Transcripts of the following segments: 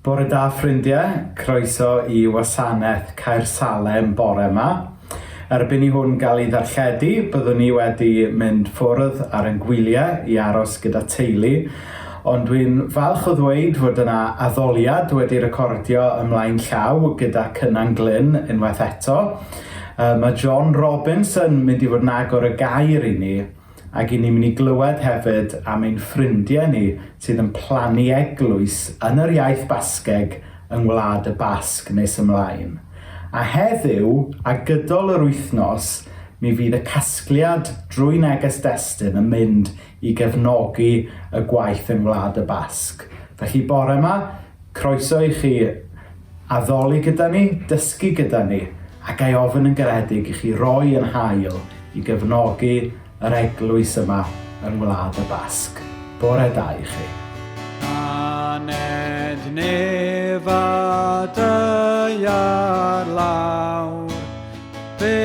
Bore da ffrindiau, croeso i wasanaeth Caersalem bore yma. Erbyn i hwn gael ei ddarlledu, byddwn ni wedi mynd ffwrdd ar ein gwyliau i aros gyda teulu, ond dwi'n falch o ddweud fod yna addoliad wedi recordio ymlaen llaw gyda Cynan Glyn unwaith eto. Mae John Robinson mynd i fod yn agor y gair i ni, Ac 'y ni'n mynd i glywed hefyd am ein ffrindiau ni sydd yn plannu eglwys yn yr iaith Basgeg yng Ngwlad y Basg nes ymlaen. A heddiw, a gydol yr wythnos, mi fydd y casgliad drwy neges destun yn mynd i gefnogi y gwaith yng Ngwlad y Basg. Felly bore 'ma, croeso i chi addoli gyda ni, dysgu gyda ni, a ga i ofyn yn garedig i chi roi yn hael i gefnogi yr eglwys yma yng Ngwlad y Basg. Bore da i chi. Aned nef a daear lawr, fe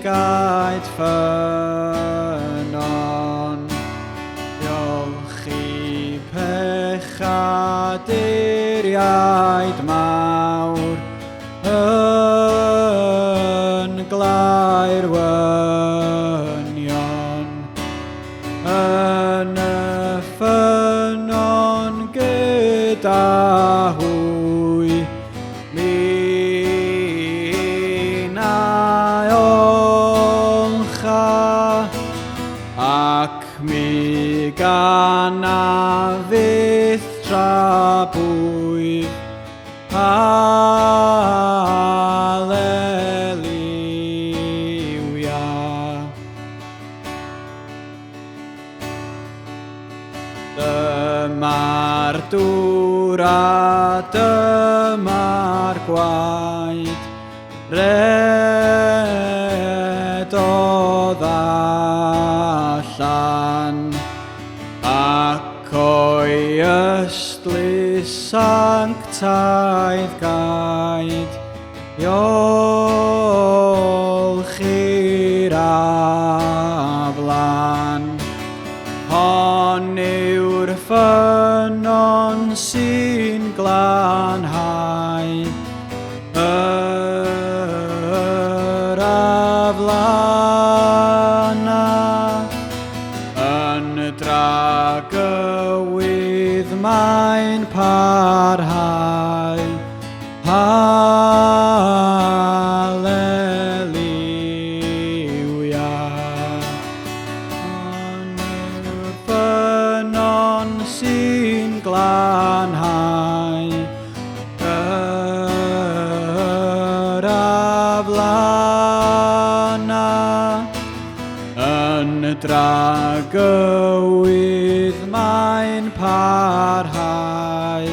gaed ffynnon, Diolch i pechaduriaid mawr yn glaer wynion yn y ffynnon gyda hwy mi na olcha ac Mi gana fyth tra bwyf. Haleluia. Dyma'r dŵr a dyma'r gwaed. Rhedodd allan ac o'i ystlys sanctaidd gaed i olchi'r aflan. Hon yw'r ffynnon sy'n glanhau Yr aflana yn dragywydd mae'n parhau. Haleluia. Hon yw'r ffynnon sy'n glanhau. Yr aflana yn dragywydd mae'n parhau.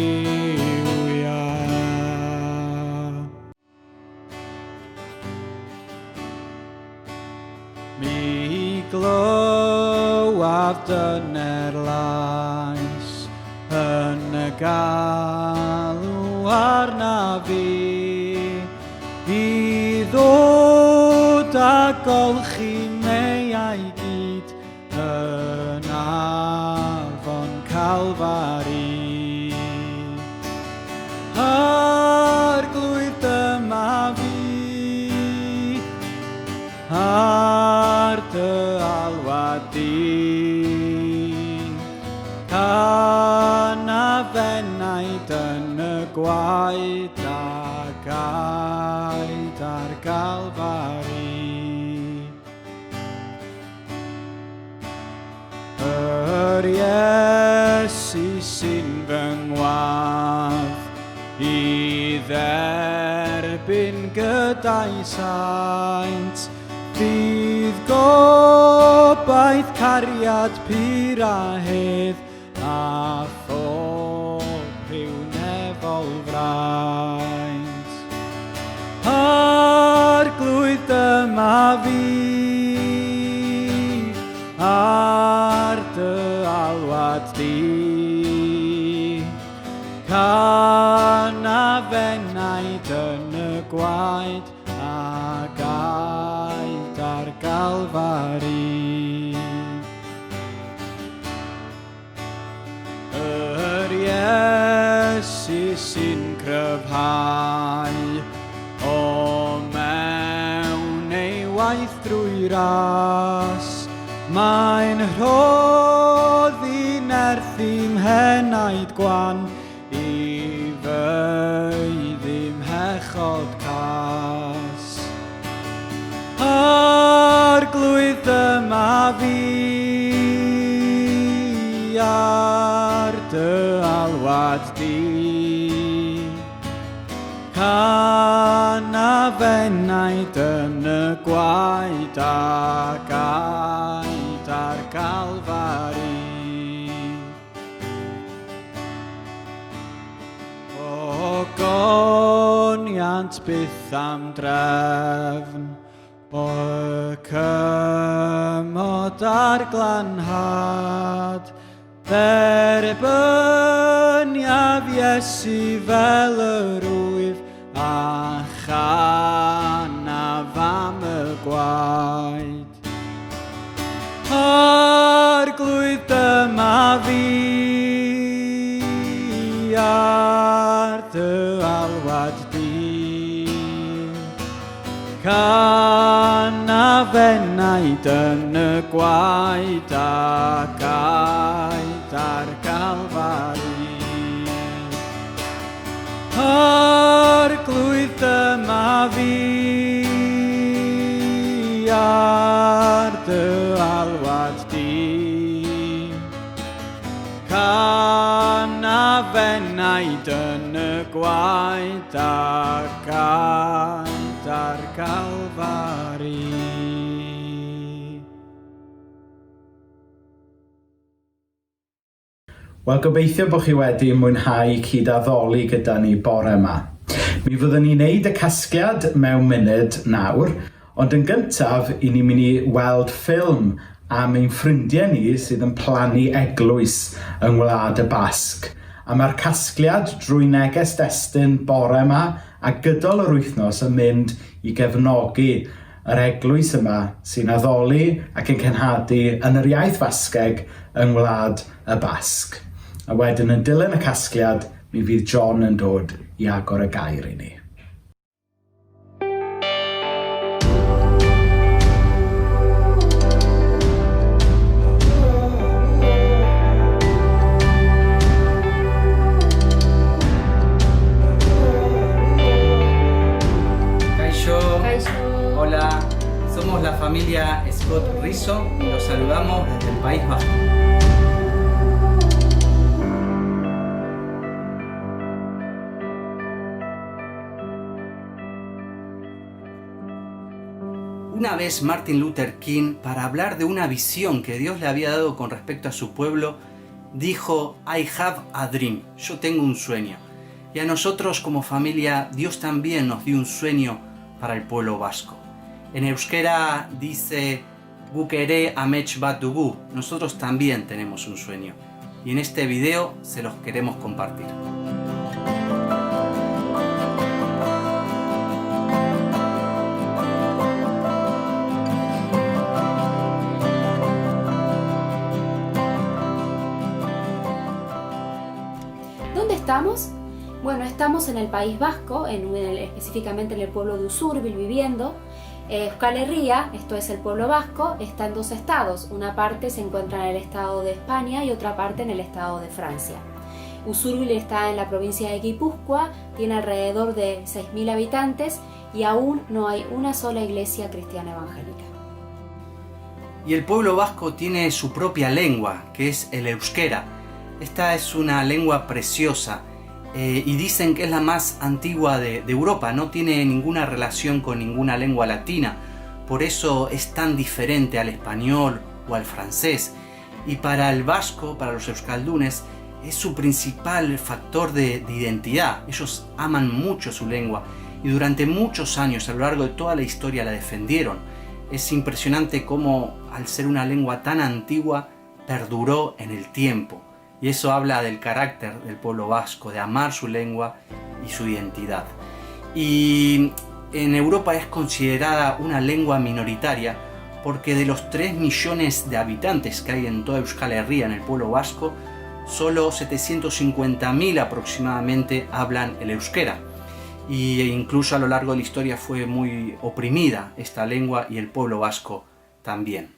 Haleluia. Mi glywaf dyner lais yn y galw arna fi i ddod a golchi meiau gyd yn afon Calfari. Arglwydd dyma fi, ar dy alwad di. Can a fenaid yn y gwaed a gaed ar Galfari. Yr Iesu sy'n fy ngwadd i dderbyn gyda'i saint fydd gobaith cariad pur a hedd a phob rhyw nefol fraint. Arglwydd dyma fi, ar dy alwad di. Can a fenaid yn y gwaed a gaed ar Galfari. Calfari. Yr Iesu sy'n cryfhau o mewn ei waith drwy ras. Mae'n rhoddi nerth i'm henaid gwan i fy mhechod cas. Arglwydd dyma fi ar dy alwad di. Cana f'enaid yn y gwaed a gaed ar Galfari. O goniant byth am drefn, o cymod a'r glanhad, Derbyniaf Iesu fel yr wyf a chanaf am y gwaed. Arglwydd dyma fi ar dy alwad di. Canaf enaid yn y gwaed a gaed ar Galfari. Arglwydd dyma fi ar dy alwad di. Canaf enaid yn y gwaed a gaed ar Galfari. Wel, gobeithio bod chi wedi mwynhau cyd-addoli gyda ni bore yma. Mi fyddwn ni'n neud y casgliad mewn munud nawr, ond yn gyntaf, i ni'n mynd i weld ffilm am ein ffrindiau ni sydd yn plannu eglwys yng Ngwlad y Basg. A mae'r casgliad drwy neges destun bore yma a gydol yr wythnos yn mynd i gefnogi yr eglwys yma sy'n addoli ac yn cenhadu yn yr iaith Fasgeg yng Ngwlad y Basg. A wedyn yn dilyn y casgliad, mi fydd John yn dod i agor y gair i ni. Kaixo. Hola, somos la familia Scott Rizzo y los saludamos desde el País Vasco. Una vez Martin Luther King, para hablar de una visión que Dios le había dado con respecto a su pueblo, dijo: I have a dream, yo tengo un sueño. Y a nosotros como familia, Dios también nos dio un sueño para el pueblo vasco. En euskera dice: Guk ere amets bat dugu, nosotros también tenemos un sueño. Y en este video se los queremos compartir. ¿Dónde estamos? Bueno, estamos en el País Vasco, específicamente en el pueblo de Usurbil viviendo. Euskal Herria, esto es el pueblo vasco, está en dos estados. Una parte se encuentra en el estado de España y otra parte en el estado de Francia. Usurbil está en la provincia de Guipúzcoa, tiene alrededor de 6.000 habitantes y aún no hay una sola iglesia cristiana evangélica. Y el pueblo vasco tiene su propia lengua, que es el euskera. Esta es una lengua preciosa y dicen que es la más antigua de Europa, no tiene ninguna relación con ninguna lengua latina, por eso es tan diferente al español o al francés. Y para el vasco, para los euskaldunes, es su principal factor de identidad. Ellos aman mucho su lengua y durante muchos años, a lo largo de toda la historia, la defendieron. Es impresionante cómo, al ser una lengua tan antigua, perduró en el tiempo. Y eso habla del carácter del pueblo vasco, de amar su lengua y su identidad. Y en Europa es considerada una lengua minoritaria Porque de los 3 millones de habitantes que hay en toda Euskal Herria, en el pueblo vasco, solo 750.000 aproximadamente hablan el euskera. Y incluso a lo largo de la historia fue muy oprimida esta lengua y el pueblo vasco también.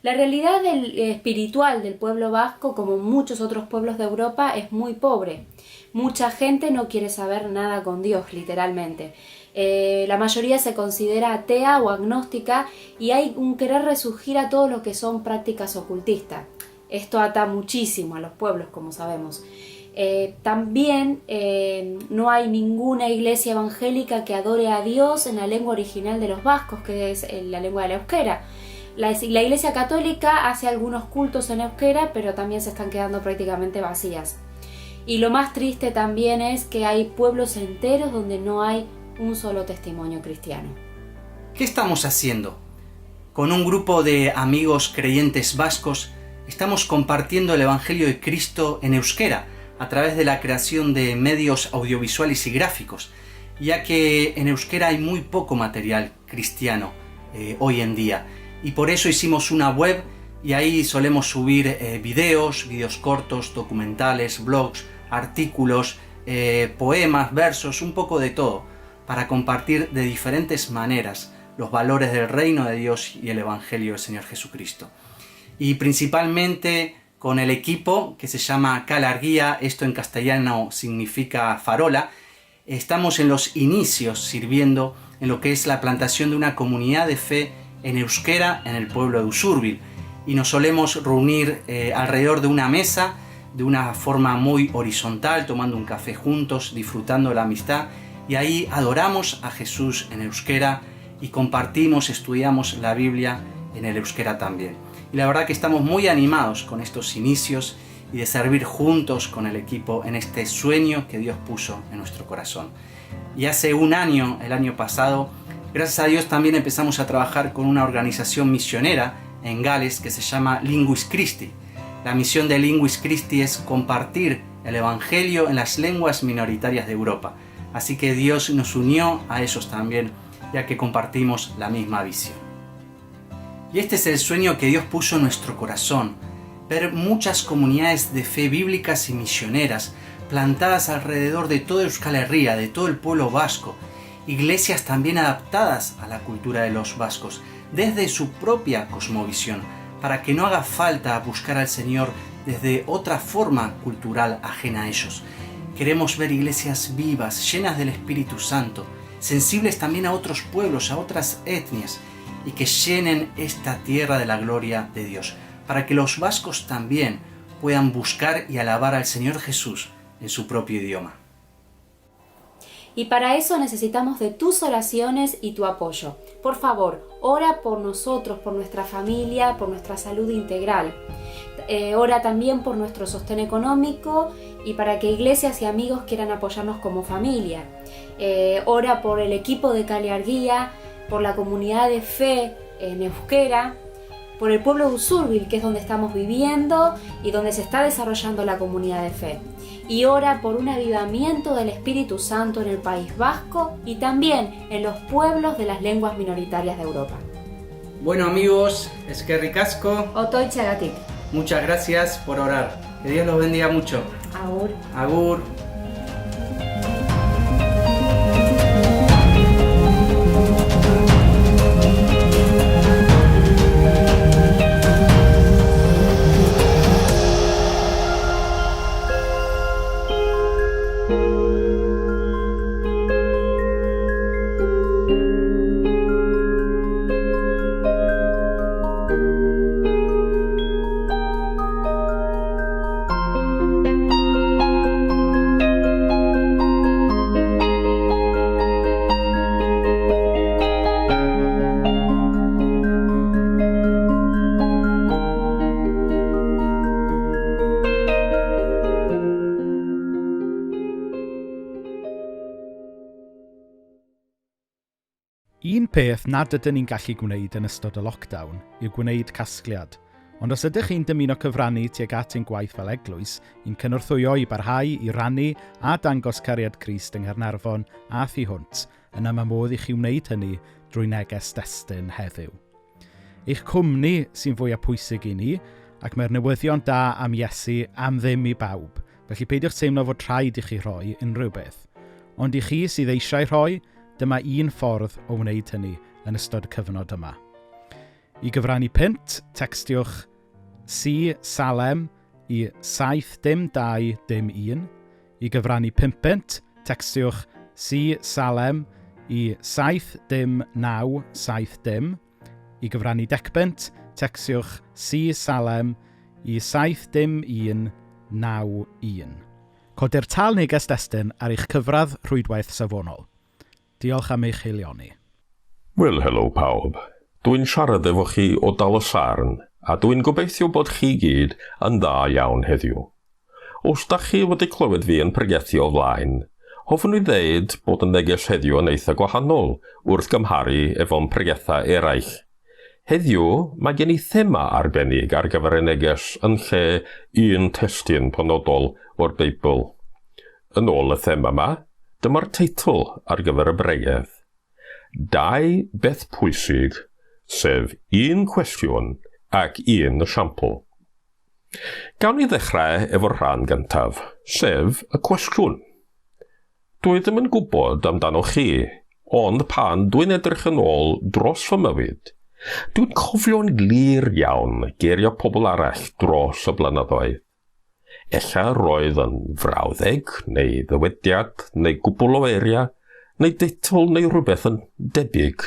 La realidad espiritual del pueblo vasco, como muchos otros pueblos de Europa, es muy pobre. Mucha gente no quiere saber nada con Dios, literalmente. La mayoría se considera atea o agnóstica y hay un querer resurgir a todo lo que son prácticas ocultistas. Esto ata muchísimo a los pueblos, como sabemos. También no hay ninguna iglesia evangélica que adore a Dios en la lengua original de los vascos, que es la lengua de la euskera. La Iglesia Católica hace algunos cultos en euskera, pero también se están quedando prácticamente vacías. Y lo más triste también es que hay pueblos enteros donde no hay un solo testimonio cristiano. ¿Qué estamos haciendo? Con un grupo de amigos creyentes vascos estamos compartiendo el Evangelio de Cristo en euskera a través de la creación de medios audiovisuales y gráficos, ya que en euskera hay muy poco material cristiano hoy en día. Y por eso hicimos una web y ahí solemos subir videos, videos cortos, documentales, blogs, artículos, poemas, versos, un poco de todo, para compartir de diferentes maneras los valores del reino de Dios y el Evangelio del Señor Jesucristo. Y principalmente con el equipo que se llama Calarguía, esto en castellano significa farola, estamos en los inicios sirviendo en lo que es la plantación de una comunidad de fe en euskera en el pueblo de Usurbil, y nos solemos reunir alrededor de una mesa de una forma muy horizontal, tomando un café juntos, disfrutando la amistad, y ahí adoramos a Jesús en euskera y compartimos, estudiamos la Biblia en el euskera también. Y la verdad que estamos muy animados con estos inicios y de servir juntos con el equipo en este sueño que Dios puso en nuestro corazón. Y hace un año, el año pasado, gracias a Dios también empezamos a trabajar con una organización misionera en Gales que se llama Linguis Christi. La misión de Linguis Christi es compartir el Evangelio en las lenguas minoritarias de Europa. Así que Dios nos unió a ellos también, ya que compartimos la misma visión. Y este es el sueño que Dios puso en nuestro corazón, ver muchas comunidades de fe bíblicas y misioneras plantadas alrededor de toda Euskal Herria, de todo el pueblo vasco, iglesias también adaptadas a la cultura de los vascos, desde su propia cosmovisión, para que no haga falta buscar al Señor desde otra forma cultural ajena a ellos. Queremos ver iglesias vivas, llenas del Espíritu Santo, sensibles también a otros pueblos, a otras etnias, y que llenen esta tierra de la gloria de Dios, para que los vascos también puedan buscar y alabar al Señor Jesús en su propio idioma. Y para eso necesitamos de tus oraciones y tu apoyo. Por favor, ora por nosotros, por nuestra familia, por nuestra salud integral. Ora también por nuestro sostén económico y para que iglesias y amigos quieran apoyarnos como familia. Ora por el equipo de Kale Argia, por la comunidad de fe en euskera, por el pueblo de Usurbil, que es donde estamos viviendo y donde se está desarrollando la comunidad de fe. Y ora por un avivamiento del Espíritu Santo en el País Vasco y también en los pueblos de las lenguas minoritarias de Europa. Bueno amigos, eskerrik asko. Otoitxagatik. Muchas gracias por orar. Que Dios los bendiga mucho. Agur. Agur. Un peth nad ydyn ni'n gallu gwneud yn ystod y lockdown yw gwneud casgliad. Ond os ydych chi'n dymuno cyfrannu tuag at ein gwaith fel eglwys, i'n cynorthwyo i barhau i rannu a dangos cariad Crist yng Nghaernarfon a thu hwnt, yna mae modd i chi wneud hynny drwy neges destun heddiw. Eich cwmni sy'n fwyaf pwysig i ni, ac mae'r newyddion da am Iesu am ddim i bawb, felly peidiwch teimlo fod rhaid i chi rhoi unrhyw beth. Ond i chi sydd eisiau rhoi, dyma un ffordd o wneud hynny yn ystod y cyfnod yma. I gyfrannu punt, tecstiwch C Salem i 7 dim 2 dim 1. I gyfrannu 5 punt, tecstiwch C Salem i 7 dim 9 7 dim. I gyfrannu decpunt, tecstiwch C Salem i 7 dim 1 9 1. Codir tal neges destun ar eich cyfradd rhwydwaith safonol. Diolch am eich haelioni. Wel, helo pawb. Dwi'n siarad efo chi o Dal y Sarn, a dwi'n gobeithio bod chi gyd yn dda iawn heddiw. Os da chi wedi clywed fi yn pregethu o flaen, hoffwn i ddeud bod y neges heddiw yn eitha gwahanol wrth gymharu efo'n pregethau eraill. Heddiw, mae gen i thema arbennig ar gyfer y neges yn lle un testun penodol o'r Beibl. Yn ôl y thema yma, dyma'r teitl ar gyfer y bregeth. Dau beth pwysig, sef un cwestiwn ac un esiampl. Gawn ni ddechrau efo'r rhan gyntaf, sef y cwestiwn. Dwi ddim yn gwybod amdano chi, ond pan dwi'n edrych yn ôl dros fy mywyd, dwi'n cofio'n glir iawn geiriau pobl arall dros y blynyddoedd. Ella roedd yn frawddeg, neu ddywediad, neu gwbl o eiriau, neu deitl neu rhywbeth yn debyg.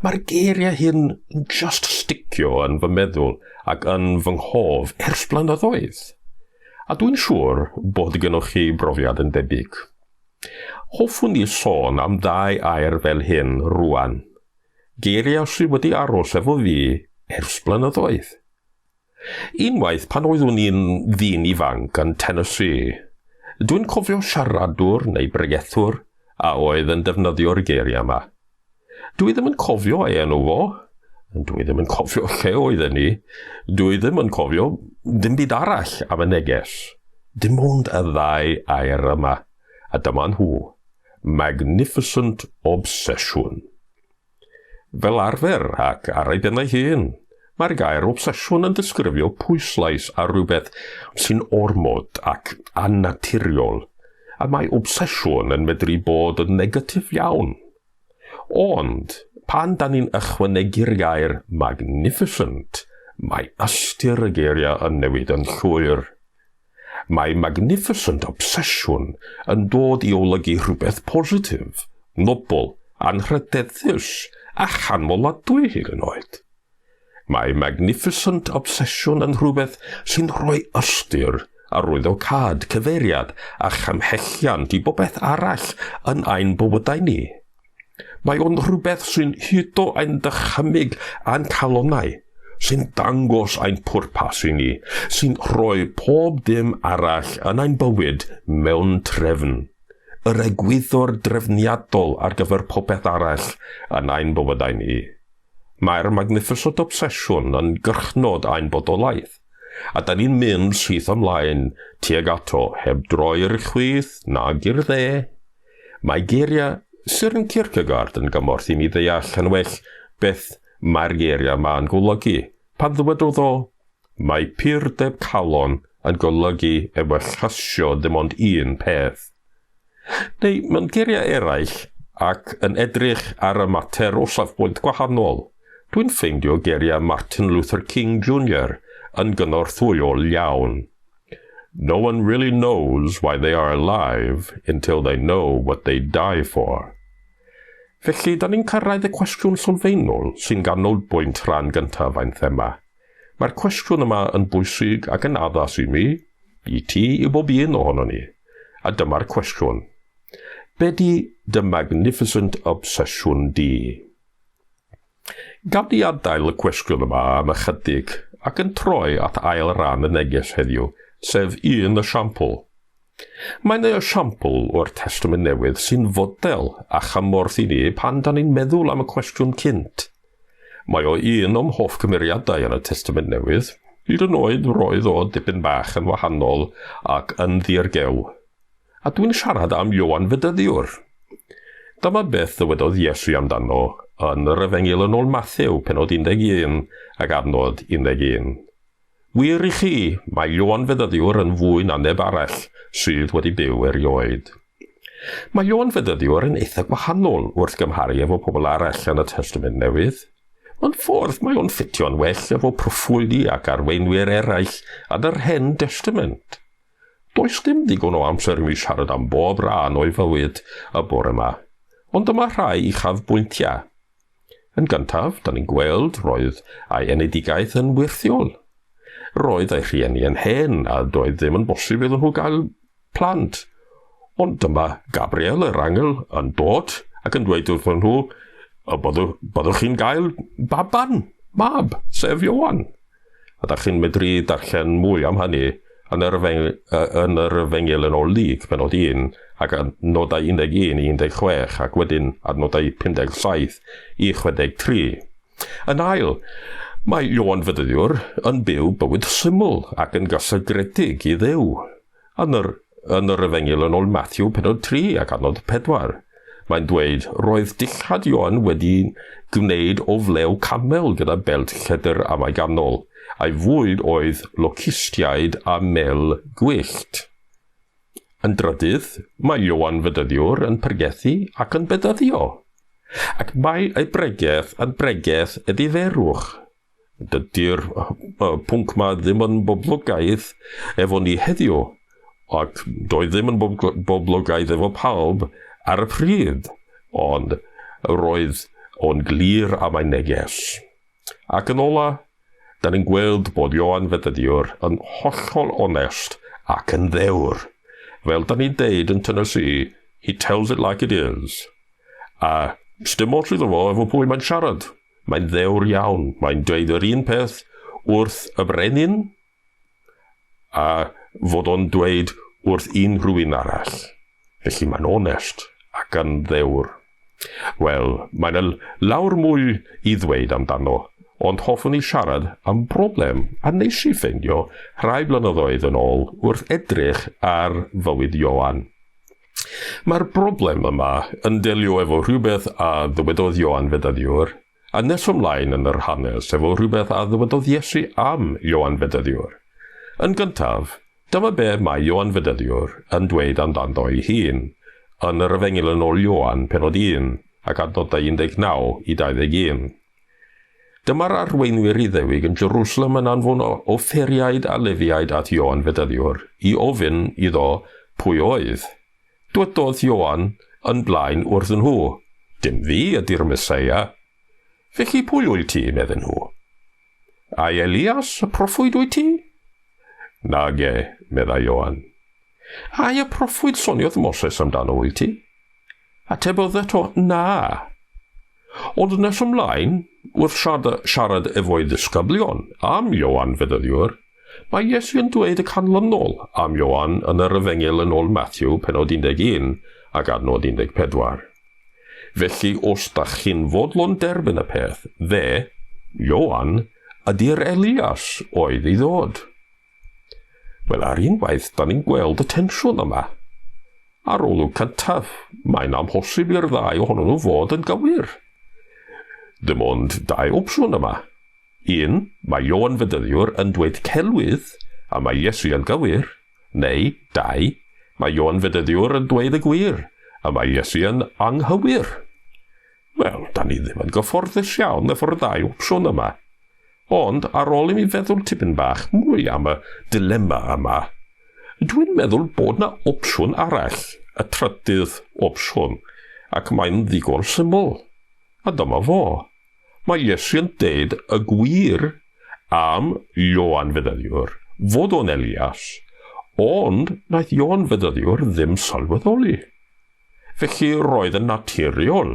Mae'r geiriau hyn yn just sticio yn fy meddwl ac yn fy nghof ers blynyddoedd. A dwi'n siŵr bod gennych chi brofiad yn debyg. Hoffwn i sôn am ddau air fel hyn rwan. Geiriau sydd wedi aros efo fi ers blynyddoedd. Unwaith pan oeddwn i'n ddyn ifanc yn Tennessee, dwi'n cofio siaradwr neu bregethwr a oedd yn defnyddio'r geiriau yma. Dwi ddim yn cofio ei enw fo, dwi ddim yn cofio lle oedden ni, dwi ddim yn cofio dim byd arall am y neges. Dim ond y ddau air yma, a dyma nhw. Magnificent Obsession. Fel arfer, ac ar ei ben ei hun, mae'r gair obsesiwn yn disgrifio pwyslais ar rhywbeth sy'n ormod ac annaturiol, a mae obsesiwn yn medru bod yn negatif iawn. Ond, pan da ni'n ychwanegu'r gair magnificent, mae ystyr y geiriau yn newid yn llwyr. Mae magnificent obsession yn dod i olygu rhywbeth positif, nobl, anrhydeddus a chanmoladwy hyd yn oed. Mae magnificent obsession yn rhywbeth sy'n rhoi ystyr, arwyddocâd, cyfeiriad a chymhelliant i bobeth arall yn ein bywydau ni. Mae o'n rhywbeth sy'n hudo ein dychymyg a'n calonnau, sy'n dangos ein pwrpas i ni, sy'n rhoi pob dim arall yn ein bywyd mewn trefn. Yr egwyddor drefniadol ar gyfer popeth arall yn ein bywydau ni. Mae'r Magnificent Obsession yn gyrchnod ein bodolaeth, a da ni'n mynd syth ymlaen tuag ato heb droi i'r chwith nag i'r dde. Mae geiriau Søren Kierkegaard yn gymorth i mi ddeall yn well beth mae'r geiriau yma yn golygu. Pan ddywedodd o, mae purdeb calon yn golygu ewyllysio dim ond un peth. Neu mewn geiriau eraill, ac yn edrych ar y mater o safbwynt gwahanol, dwi'n ffeindio geiriau Martin Luther King Jr. yn gynorthwyol iawn. No one really knows why they are alive until they know what they die for. Felly, da ni'n cyrraedd y cwestiwn sylfaenol sy'n ganolbwynt rhan gyntaf ein thema. Mae'r cwestiwn yma yn bwysig ac yn addas i mi, i ti, i bob un ohono ni. A dyma'r cwestiwn. Be di dy magnificent obsession di? Gawn ni adael y cwestiwn yma am ychydig ac yn troi at ail ran y neges heddiw, sef un esiampl. Mae yna esiampl o'r Testament Newydd sy'n fodel a chymorth i ni pan da ni'n meddwl am y cwestiwn cynt. Mae o un o'm hoff cymeriadau yn y Testament Newydd, hyd yn oed roedd o dipyn bach yn wahanol ac yn ddirgew. A dwi'n siarad am Ioan Fedyddiwr. Dyma beth ddywedodd Iesu amdano yn yr Efengyl yn ôl Mathew, penod 11 ac adnod 11. Wir i chi, mae Ioan Fedyddiwr yn fwy na neb arall sydd wedi byw erioed. Mae Ioan Fedyddiwr yn eitha gwahanol wrth gymharu efo pobl arall yn y Testament Newydd. Mewn ffordd, mae o'n ffitio'n well efo proffwydi ac arweinwyr eraill yn yr Hen Destament. Does dim digon o amser i mi siarad am bob rhan o'i fywyd y bore yma, ond dyma rhai uchafbwyntiau. Yn gyntaf, da ni'n gweld roedd ei enedigaeth yn wyrthiol. Roedd ei rhieni yn hen a doedd ddim yn bosib iddyn nhw gael plant. Ond dyma Gabriel, yr angel, yn dod ac yn dweud wrthyn nhw y byddwch, byddwch chi'n gael baban, mab, sef Ioan. A da chi'n medru darllen mwy am hynny yn yr, efeng, yn yr Efengyl yn ôl Luc, penod 1, ac adnodau 11 i 16, ac wedyn adnodau 57 i 63. Yn ail, mae Ioan Fedyddiwr yn byw bywyd syml ac yn gysegredig i Dduw. Yn yr, yn yr Efengyl yn ôl Matthew penod 3 ac adnod 4, mae'n dweud, roedd dillad Ioan wedi gwneud o flew camel gyda belt lledr am ei ganol, a'i fwyd oedd locustiaid a mel gwyllt. Yn drydydd, mae Ioan Fedyddiwr yn pregethu ac yn bedyddio. Ac mae ei bregeth yn bregeth edifeirwch. Dydy'r pwnc ma ddim yn boblogaidd efo ni heddiw, ac doedd ddim yn boblogaidd efo pawb ar y pryd, ond roedd o'n glir am ei neges. Ac yn ola, da ni'n gweld bod Ioan Fedyddiwr yn hollol onest ac yn ddewr. Fel da ni'n deud yn Tennessee, he tells it like it is. A sdim ots iddo fo efo pwy mae'n siarad. Mae'n ddewr iawn. Mae'n dweud yr un peth wrth y brenin a fod o'n dweud wrth unrhyw un arall. Felly mae'n onest ac yn ddewr. Wel, mae'n lawr mwy i ddweud amdano, ond hoffwn i siarad am broblem a nes i ffeindio rhai blynyddoedd yn ôl wrth edrych ar fywyd Ioan. Mae'r broblem yma yn delio efo rhywbeth a ddywedodd Ioan Fedyddiwr, a nes ymlaen yn yr hanes efo rhywbeth a ddywedodd Iesu am Ioan Fedyddiwr. Yn gyntaf, dyma be mae Ioan Fedyddiwr yn dweud amdano ei hun, yn yr Efengyl yn ôl Ioan, penod 1, ac adnodau 19 i 21. Dyma'r arweinwyr Iddewig yn Jerusalem yn anfon offeiriaid a Lefiaid at Ioan Fedyddiwr i ofyn iddo pwy oedd. Dwedodd Ioan yn blaen wrthyn nhw, Dim fi ydy'r Meseia. Felly pwy wyt ti, medden nhw? Ai Elias, y proffwyd wyt ti? Nage, meddai Ioan. Ai y proffwyd soniodd Moses amdano wyt ti? Atebodd eto, Na. Ond nes ymlaen, wrth siarad efo'i ddisgyblion am Ioan Fedyddiwr, mae Iesu yn dweud y canlynol am Ioan yn yr Efengyl yn ôl Matthew, penod 11 ac adnod 14. Felly, os da chi'n fodlon derbyn y peth, fe, Ioan, ydy'r Elias oedd i ddod. Wel, ar unwaith, da ni'n gweld y tensiwn yma. Ar olwg cyntaf, mae'n amhosib i'r ddau ohonyn nhw fod yn gywir. Dim ond dau opsiwn yma. Un, mae Ioan Fedyddiwr yn dweud celwydd a mae Iesu yn gywir, neu, dau, mae Ioan Fedyddiwr yn dweud y gwir a mae Iesu yn anghywir. Wel, da ni ddim yn gyfforddus iawn efo'r ddau opsiwn yma. Ond ar ôl i mi feddwl tipyn bach mwy am y dilemma yma, dwi'n meddwl bod 'na opsiwn arall, y trydydd opsiwn, ac mae'n ddigon syml. A dyma fo. Mae Iesu yn deud y gwir am Ioan Fedyddiwr, fod o'n Elias, ond wnaeth Ioan Fedyddiwr ddim sylweddoli. Felly roedd yn naturiol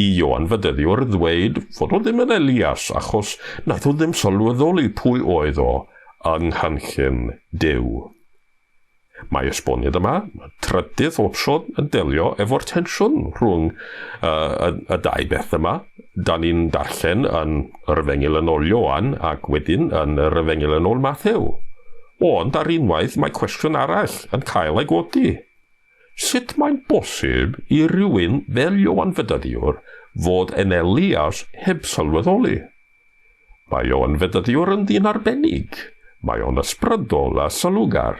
i Ioan Fedyddiwr ddweud fod o ddim yn Elias achos wnaeth o ddim sylweddoli pwy oedd o yng nghynllun Duw. Mae esboniad yma, trydydd opsiwn, yn delio efo'r tensiwn rhwng y, y dau beth yma. Da ni'n darllen yn yr Efengyl yn ôl Ioan ac wedyn yn yr Efengyl yn ôl Mathew. Ond ar unwaith mae cwestiwn arall yn cael ei godi. Sut mae'n bosib i rywun fel Ioan Fedyddiwr fod yn Elias heb sylweddoli? Mae o'n fedyddiwr yn ddyn arbennig. Mae o'n ysbrydol a sylwgar.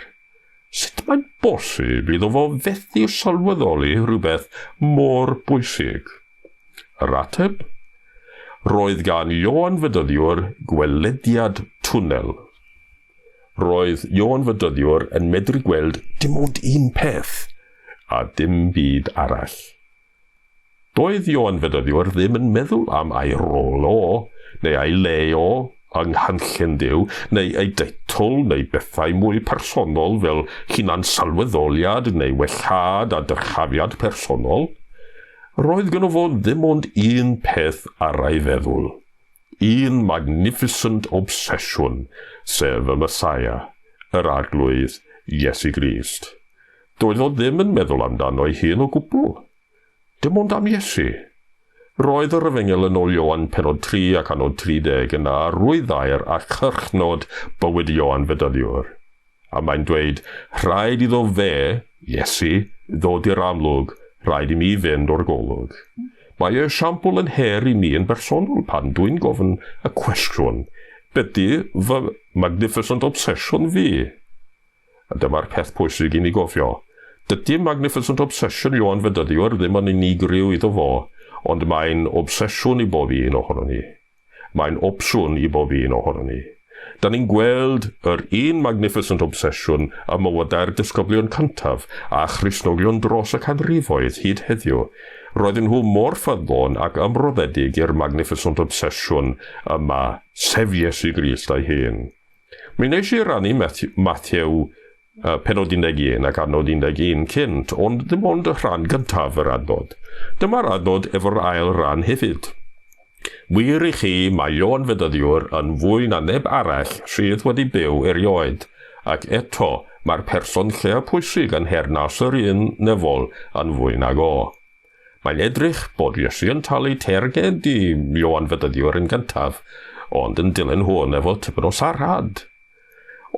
Sut mae'n bosib iddo fo fethu sylweddoli rhywbeth mor bwysig? Yr ateb? Roedd gan Ioan Fedyddiwr gwelediad twnnel. Roedd Ioan Fedyddiwr yn medru gweld dim ond un peth, a dim byd arall. Doedd Ioan Fedyddiwr ddim yn meddwl am ei rôl o, neu ei le o, yng nghynllun Duw, neu ei deitl, neu bethau mwy personol fel hunan sylweddoliad neu wellhad a dyrchafiad personol. Roedd gynno fo ddim ond un peth ar ei feddwl. Un magnificent obsession, sef y Messiah, yr Arglwydd Iesu Grist. Doedd o ddim yn meddwl amdano ei hun o gwbl. Dim ond am Iesu. Roedd yr Efengyl yn ôl Ioan pennod 3 ac adnod 30 yn arwyddair a chyrchnod bywyd Ioan Fedyddiwr. A mae'n dweud, rhaid iddo fe, Iesu, ddod i'r amlwg, rhaid i mi fynd o'r golwg. Mae esiampl yn her i mi yn bersonol pan dwi'n gofyn y cwestiwn, beth di fy magnificent obsession fi? A dyma'r peth pwysig i ni gofio. Dydy Magnificent Obsession Ioan Fedyddiwr ddim yn unigryw iddo fo, ond mae'n obsesiwn i bob un ohonon ni. Mae'n opsiwn i bob un ohonon ni. Da ni'n gweld yr un Magnificent Obsession ym mywydau'r disgyblion cyntaf a Christnogion dros y canrifoedd hyd heddiw. Roedden nhw mor ffyddlon ac ymroddedig i'r Magnificent Obsession yma, sef Iesu Grist ei hun. Mi wnes i rannu Mathew pennod 11 ac adnod 11 cynt, ond ddim ond y rhan gyntaf yr adnod. Dyma'r adnod efo'r ail ran hefyd. Wir i chi, mae Ioan Fedyddiwr yn fwy na neb arall sydd wedi byw erioed, ac eto mae'r person lleia pwysig yn nheyrnas yr un nefol yn fwy nag o. Mae'n edrych bod Iesu yn talu teyrnged i Ioan Fedyddiwr yn gyntaf, ond yn dilyn hwn efo tipyn o sarhad.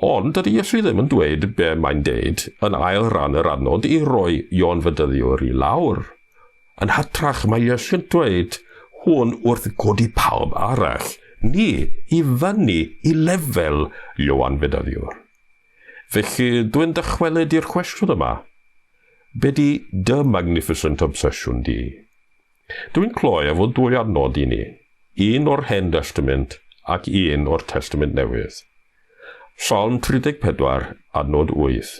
Ond dydy Iesu ddim yn dweud be mae'n deud yn ail ran yr adnod i roi Ioan Fedyddiwr i lawr. Yn hytrach mae Iesu'n dweud hwn wrth godi pawb arall, ni, i fyny i lefel Ioan Fedyddiwr. Felly, dwi'n dychwelyd i'r cwestiwn yma. Be di dy magnificent obsession di? Dwi'n cloi efo dwy adnod i ni, un o'r Hen Destament ac un o'r Testament Newydd. Salm 34, adnod 8.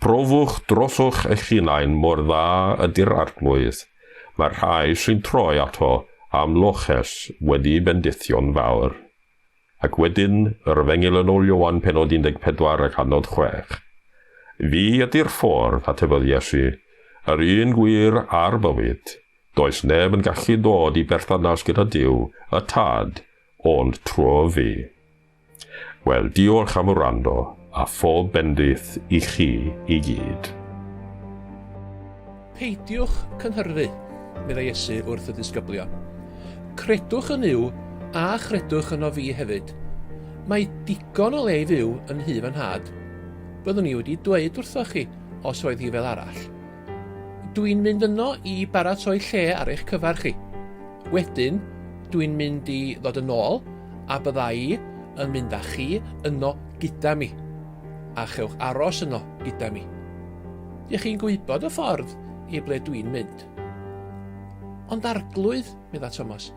Profwch drosoch eich hunain mor dda ydy'r Arglwydd, mae'r rhai sy'n troi ato am loches wedi bendithio'n fawr. Ac wedyn, yr Efengyl yn ôl Ioan pennod 14 ac adnod 6. Fi ydy'r ffordd, atebodd Iesu, yr un gwir a'r bywyd. Does neb yn gallu dod i berthynas gyda Duw, y Tad, ond trwy fi. Wel, diolch am wrando, a phob bendith i chi i gyd. Peidiwch cynhyrfu, meddai Iesu wrth y disgyblion. Credwch yn Nuw a chredwch yno fi hefyd. Mae digon o le i fyw yn nhŷ fy nhad. Byddwn i wedi dweud wrthoch chi os oedd hi fel arall. Dwi'n mynd yno i baratoi lle ar eich cyfer chi. Wedyn, dwi'n mynd i ddod yn ôl a bydda i yn mynd â chi yno gyda mi. A chewch aros yno gyda mi. Dych chi'n gwybod y ffordd i ble dwi'n mynd. Ond arglwydd, medda Thomas,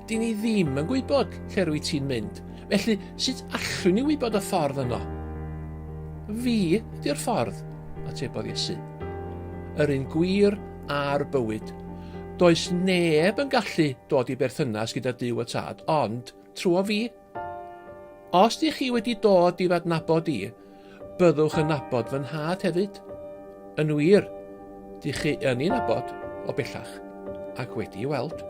dyn ni ddim yn gwybod lle rwy ti'n mynd, felly sut allwn ni wybod y ffordd yno? Fi ydy'r ffordd, atebodd Iesu. Yr un gwir a'r bywyd. Does neb yn gallu dod i berthynas gyda Duw y Tad, ond trwy fi. Os dych chi wedi dod i f'adnabod i, byddwch yn nabod fy nhad hefyd. Yn wir, dych chi yn ei nabod o bellach ac wedi ei weld.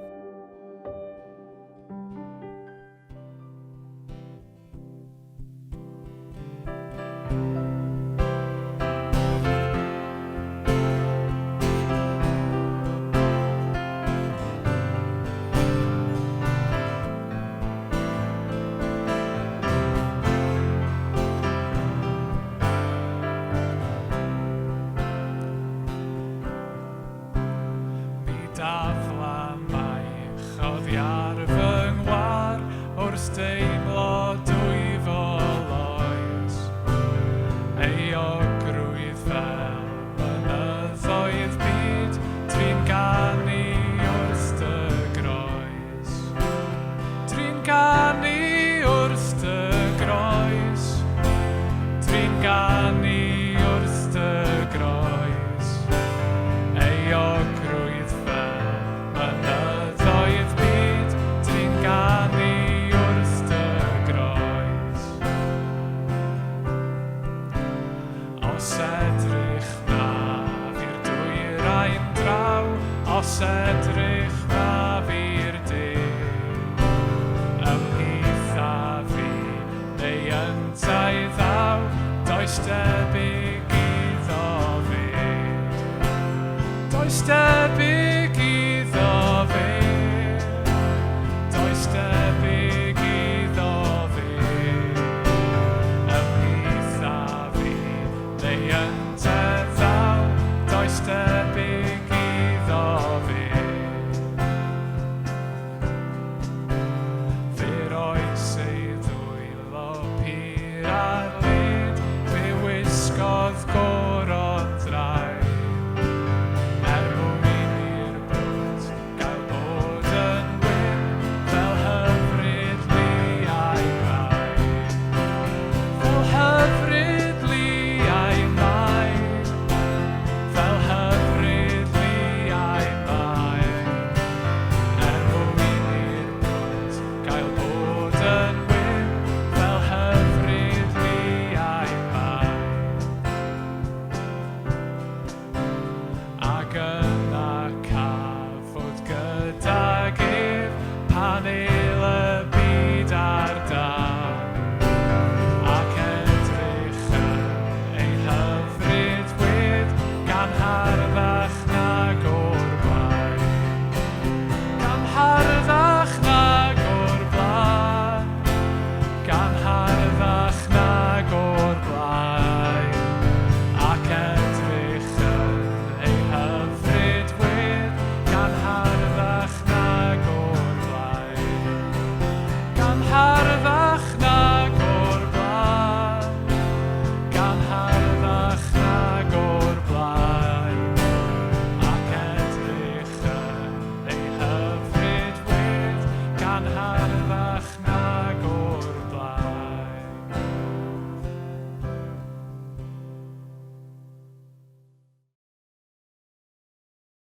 Mi dafla mai Debyg.